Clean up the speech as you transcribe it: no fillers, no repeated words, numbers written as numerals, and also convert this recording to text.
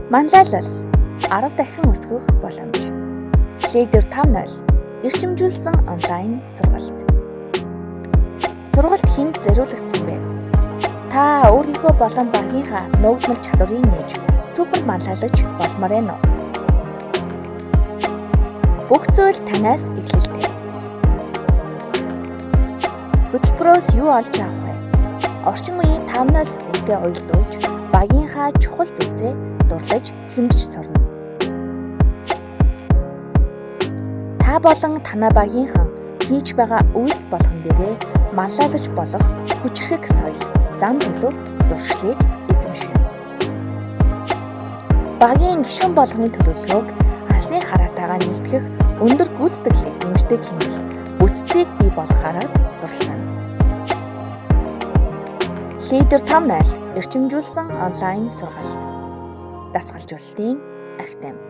Манлайлал 10 дахин өсгөх боломж. Лидер 5.0 эрчимжүүлсэн онлайн сургалт. Сургалт хэнд зориулагдсан бэ? Та өөрийнхөө болон багийнхаа нуугдмал чадварыг нээж супер манлайлагч болмоор байна уу? Бүх зүйл танаас эхлэлтэй. Хөтөлбөрөөс юу олж авах вэ? Орчин үеийн 5.0 системтэй уялдуулж багийнхаа чухал зүйлсээ дурлаж хэмжиж сурна. Та болон танай багийнхан хийж байгаа үйлдэл болгон дээрээ манлайлагч болох хүчирхэг соёл, зан төлөв, зуршлыг эзэмшинэ. Багийн гишүүн болгоны төлөвлөгөөг алсын хараатайгаа нэгтгэх өндөр гүйцэтгэлийг дэмждэг хэмнэл бүтцийг бий болгох арга суралцана. Лидер 5.0 эрчимжүүлсэн онлайн сургалт. Дасгалжуулалтын архитем.